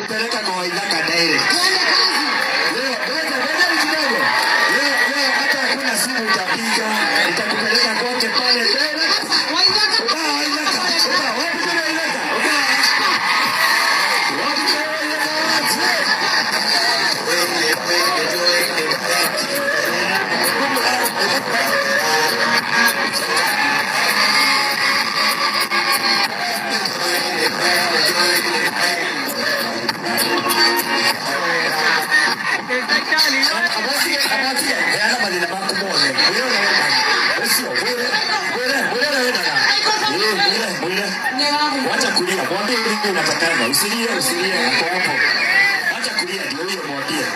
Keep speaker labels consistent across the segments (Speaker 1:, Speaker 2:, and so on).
Speaker 1: Nitakupeleka kwa Waithaka direct.
Speaker 2: Twende kazi.
Speaker 1: Leo, ngoja, ngoja ni kidogo. Leo, leo hata hakuna simu utapiga. Nitakupeleka kwake pale direct.
Speaker 2: Waithaka.
Speaker 1: Uka Waithaka. Uka, wapi kuna Waithaka? Uka. Wapi kuna Waithaka? Abatige, heana mathĩna maku mothe. Mwĩre ũrĩa wendaga. Ũcio, mwĩre, mwĩre, mwĩre ũrĩa wendaga. Ĩĩ, mwĩre, mwĩre. Wacha kulia, mwambie nini unatakanga. Usilie, usilie, ako hapo. Wacha kulia, ndio huyo mwambie.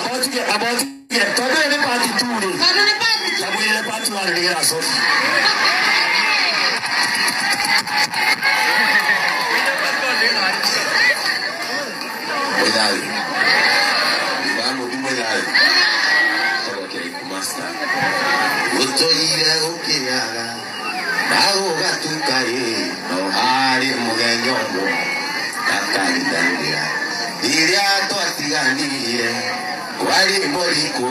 Speaker 1: Abatige, abatige. Tondũ ĩyo nĩ part two rĩ. Kamwĩre part one nĩgetha acoke.
Speaker 3: Mwithathi ndamũthi mwithathi togokeri kumasta gũtũire gũkĩaga na gũgatuka ĩ no harĩ mũthenya ũmwe ndakariganĩra rĩrĩa twatiganire kwarĩ mweri 10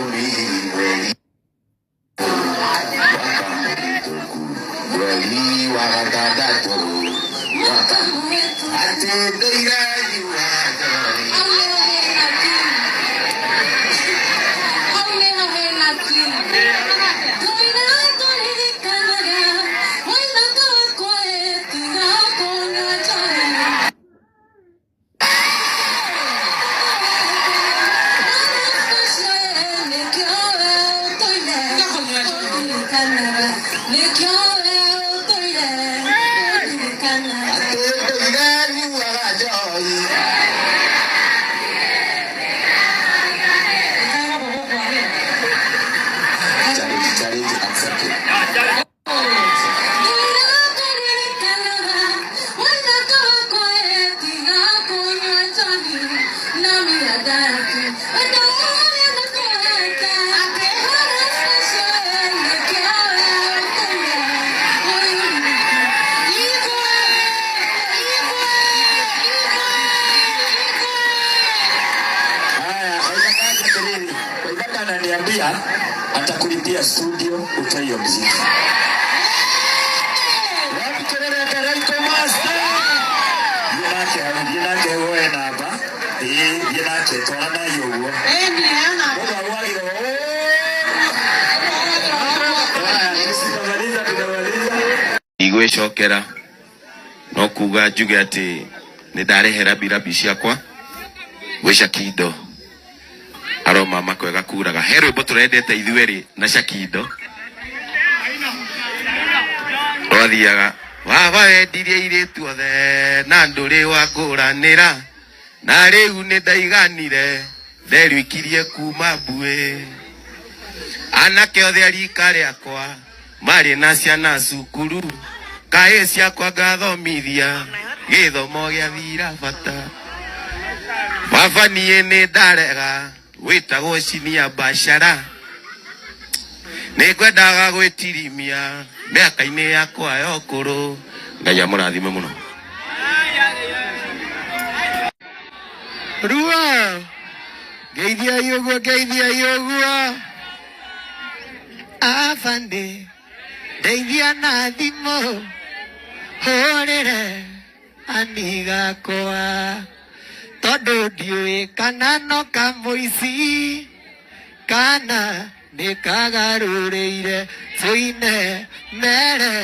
Speaker 3: mweri mwaka mũhĩtũku mweri wa gatandatũ mwaka atĩ ndũire nyua njohi. Atĩ ndũire nyuaga njohi. Challenge, challenge accepted.
Speaker 1: Haya, Waithaka acha kelele. Waithaka ananiambia atakulipia studio utoe hiyo mziki. Wapi kelele ya Karaiko Master? Thiĩ nake hau, thiĩ nake woe namba. Ĩĩ, thiĩ nake twaranagia ũguo. Mũndũ agwagĩrwo, "Oh!" Haya, tunamaliza, tunamaliza.
Speaker 3: Igwĩcokera no kuga njuge atĩ nĩ ndarehe rabirabi ciakwa gwĩ Shakindo aroma makwega kuraga he rwĩmbo tũrendete ithuerĩ na Shakindo rwathiaga baba wendirie airĩtu othe na ndũrĩ wangũranĩra na rĩu nĩ ndaiganire nderwikirie kuma mbuĩ anake othe a rika rĩakwa marĩ na ciana cukuru kaĩ ciakwa ngathomithia gĩthomo gĩathira bata baba niĩ nĩ ndarega gwĩtagwo cinia bashara nĩ ngwendaga gwĩtirimia mĩaka-inĩ yakwa ya ũkũrũ. Ngai amũrathime mũno.
Speaker 4: Rua ngeithiai ũguo ngeithiai ũguo abande ndeithia na thimũ hũrĩre ani gakwa tondũ ndiũĩ kana no kamũici kana nĩ kagarũrĩire tũine mere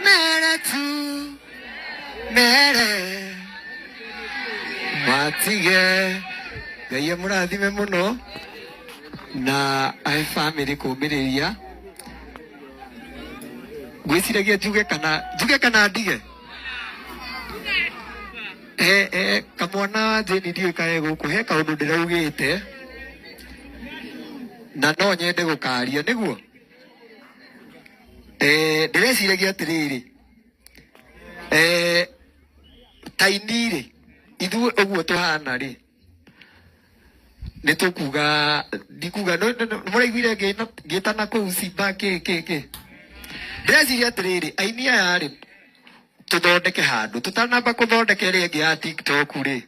Speaker 4: mere tu mere matige. Ngai amũrathime mũno na ahe family kũmĩrĩria. Ngwĩciragia njuge kana ndige he he kamwana wa Jane ndiũĩ kae gũkũ he kaũndũ ndĩraugĩte na no nyende gũkaria nĩguo ndĩreciragia atĩrĩrĩ taini rĩ ithuĩ ũguo tũhana rĩ. Nĩ tũkuga ndikuga mũraiguire ngĩtana kũu Simba kĩ kĩ kĩ. Ndĩreciria atĩrĩrĩ, aini aya rĩ, tũthondeke handũ tũtanamba kũthondeka ĩrĩa ĩngĩ ya TikTok rĩ,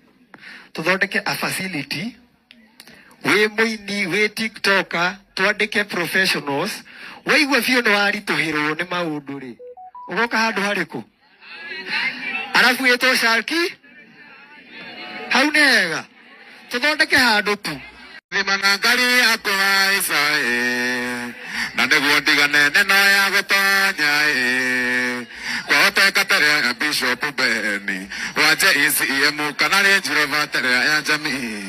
Speaker 4: tũthondeke a facility wĩ mũini wĩ tiktoker, twandĩke professionals. Waigua biũ nĩ waritũhĩrwo nĩ maũndũ rĩ, ũgoka handũ harĩkũ? Arabu ĩtwo Sharki hau nĩ hega, tũthondeke handũ tu.
Speaker 3: Thima na ngari yakwa ica ĩ, na nĩguo ndigane neno ya gũtonya ĩ, kwahoteka tere ya Bishop Beni wa JCM kana Range Rover tere ya Jamii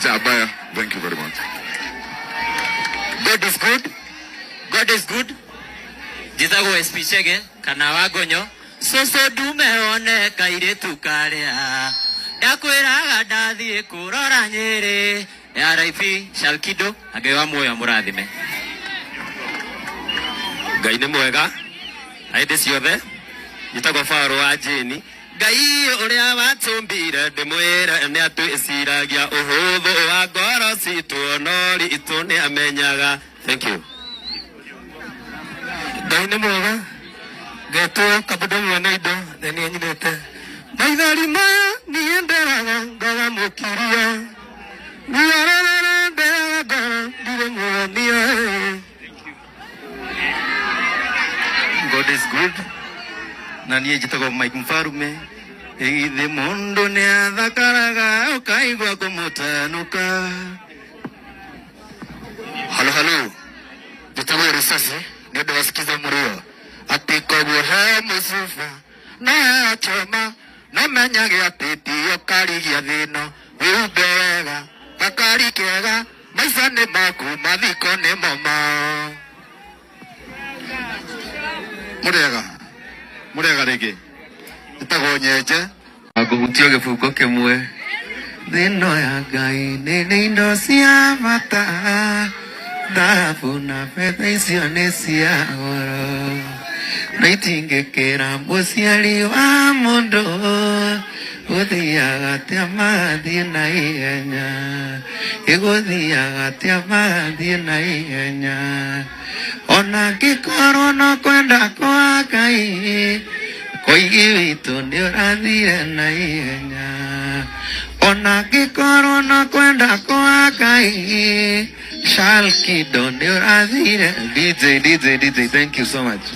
Speaker 3: Jabaya. Thank you very much.
Speaker 2: God is good. God is good. Njĩtagwo SP Chege kana Wangonyo. Cũcũ ndume one kairĩtu karĩa ndakwĩraga ndathiĩ kũrora Nyĩrĩ. RIP Shalkido, na Ngai wa muoyo amũrathime.
Speaker 3: Ngai nĩ mwega na hĩndĩ ciothe. Njĩtagwo Paul wa Jane. Ngai ũrĩa watũmbire ndĩmwĩre nĩ atwĩciragia ũhũthũ wa ngoro citũ no ritũ nĩ amenyaga. Thank you.
Speaker 4: Ngai nĩ mwega, ngetwo Kabundo mwene indo na nĩ anyinĩte maithori maya niĩ nderaga ngagamũkiria ruo rũrĩa nderaga ngoro ndirĩ muonia.
Speaker 5: God is good. Na niĩ njĩtagwo Mike Mfarume. Ĩgithĩ mũndũ nĩ athakaraga ũkaigua kũmũtanuka.
Speaker 1: Halo halo, njĩtagwo Risasi nĩ ũndũ wa sikiza mũrĩo atĩ koguo he mũcuba na he choma no menyage atĩ tiyo karigia thĩno wĩhumbe wega gakari kega maica nĩ maku mathiko nĩ mamo.
Speaker 5: Mũrĩega mũrĩega rĩngĩ, njĩtagwo Nyenje.
Speaker 3: Ngũhutio gĩbungo kĩmwe.
Speaker 4: Thĩno ya Ngai nĩ indo cia bata, thahabu na betha icio nĩ cia goro, na itingĩkĩra mũciari wa mũndũ gũthiaga atĩa magathiĩ na ihenya, ĩgũthiaga atĩa magathiĩ na ihenya, ona angĩkorwo no kwenda kwa Ngai koigi witũ nĩ ũrathire na ihenya, ona angĩkorwo no kwenda kwa Ngai Shalkido nĩ ũrathire.
Speaker 3: DJ DJ DJ, thank you so much.